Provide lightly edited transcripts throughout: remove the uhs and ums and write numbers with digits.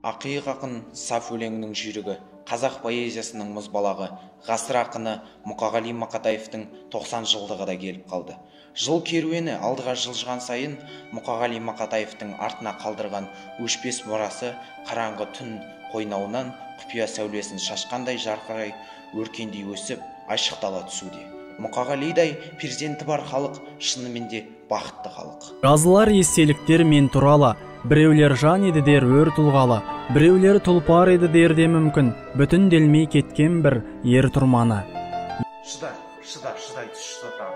Ақиық ақын саф өлеңінің жүйрігі, қазақ поэзиясының мұзбалағы, ғасыр ақыны Мұқағали Мақатаевтың 90 жылдығы да келіп қалды. Жыл керуені алдыға жылжыған сайын Мұқағали Мақатаевтың артына қалдырған өшпес мұрасы қараңғы түн қойнауынан құпия сәулесін шашқандай жарқырай өркендей өсіп, айшықтала түсуде. Мұқағалидай перзенті бар халық шынымен де бақытты халық. Жазылар естеліктер мен туралы, біреулер жан еді дер өр тұлғалы, біреулер тұлпар еді дер де мүмкін, бүтінделмей кеткен бір ер тұрманы. Шыда, шыда, шыдай түс, шыдата.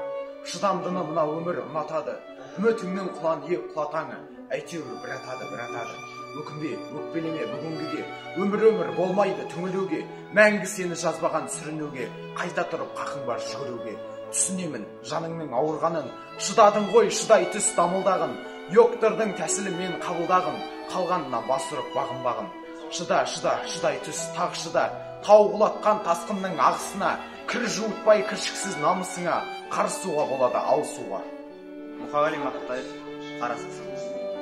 Шыдамдыны мына өмір ұнатады. Үмітіңнің құлан иек құлатаңы, әйтеуір бір атады, бір атады. Өкінбе, өкпелеме бүгінгіге, өмір өмір болмайды түңілуге, мәңгі сені жазбаған сүрінуге, қайта тұрып қақың бар жүгіруге. Түсінемін жаныңның ауырғанын, шыдадың ғой, шыдай түс дамылдағын, йоктырдың тәсілі мен қабылдағын, қалғанына бас ұрып бағынбағын. Шыда, шыда, шыдай түс, тағы шыда, тау құлатқан тасқынның ағысына, кір жуытпай кіршіксіз намысыңа, қарысуға болады алысуға. Мұқағали Мақатаев, Қарасаз.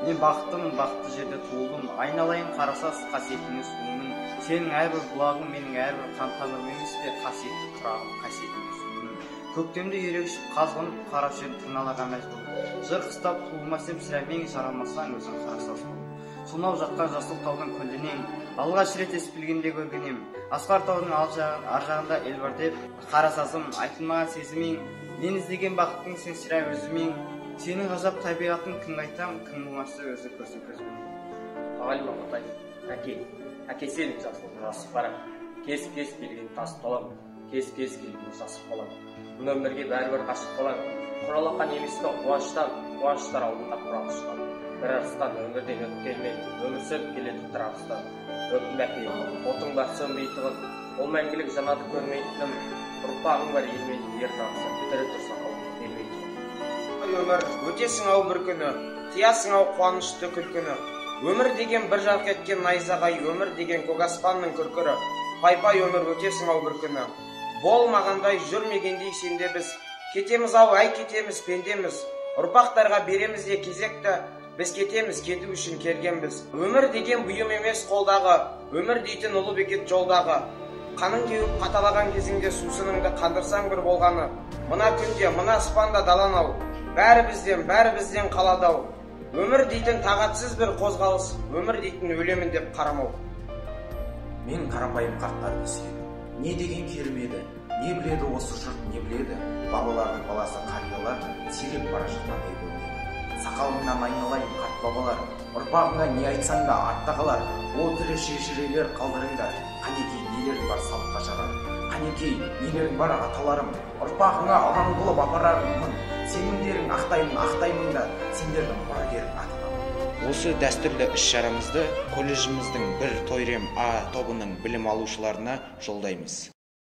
Мен бақыттымын, бақытты жерде туылдым, айналайын Қарасаз қасиетіңе суынын. Сенің әрбір бұлағың менің әрбір қан тамырым емес пе, қасиетті тұрағым, қасиетіңе суынын. Көктемде ерегішіп қазғынып, қара шөп тырналарға мәз болып, жыр қыстап туылмас ем сірә мен жаралмасаң өзің Қарасаз болып. Сонау жатқан жасыл таудың көлденең, алғаш рет ес білгенде көрген ем. Асқар таудың ар жағында ел бар деп, Қарасазым, айтылмаған сезімің, мен іздеген бақыттың сен сірә өзімең. Сенің ғажап табиғатың кімге айтам, кім болмаса өзі көрсе көзбен. Мұқағали Мақатаев, әке, әке сенің жақсылығың жасып барам, кез-кез келген тасып қалам, кез-кез келген жасып қалам. Мына өмірге бәрібір ғашық балам, құралақан емеспін қуаныштан, қуаныштар алдында құрақ ұшқан. Бір арыстан өмірден өткенмен, өмір сүріп келеді тыр арыстан. Өкінбе әке, отың бар сөнбейтұғын, ол мәңгілік жанады көрмейтінім, ұрпағың бар ел мен ер намысы, тірі тұрса қауіп бермейтұғын. Өмір, өтесің ау бір күні, тиясың ау қуанышты күлкіні. Өмір деген бір жарқ еткен найзағай, өмір деген көк аспанның күркірі. Пай-пай өмір, өтесің ау бір күні. Болмағандай жүрмегендей сенде біз, кетеміз ау, әй кетеміз, пендеміз. Ұрпақтарға береміз де кезекті, біз кетеміз, кету үшін келгенбіз. Өмір деген бұйым емес қолдағы, өмір дейтін ұлы бекет жолдағы. Қаның кеуіп қаталаған кезіңде сусыныңды қандырсаң бір болғаны. Мына күнде, мына аспанда далан ау, бәрі бізден, бәрі бізден қалады ау. Өмір дейтін тағатсыз бір қозғалыс, өмір дейтін өлемін деп қарамау. Мен қарапайым қарттарды сүйемін. Не деген керім еді, не біледі осы жұрт, не біледі. Бабалардың баласы қариялар сиреп бара жатқандай көрінеді. Сақалыңнан айналайын қарт бабалар, ұрпағыңа не айтсаң да артта қалар. О тірі шежірелер қалдырыңдар, қанекей нелерің бар салтқа жарар. Қанекей нелерің бар аталарым, ұрпағыңа ұран қылып апарармын. Сенімдерің ақтаймын, ақтаймын да, сендердің мұрагерің атанамын. Осы дәстүрлі іс-шарамызды колледжіміздің бір Тойрем А тобының білім алушыларына жолдаймыз.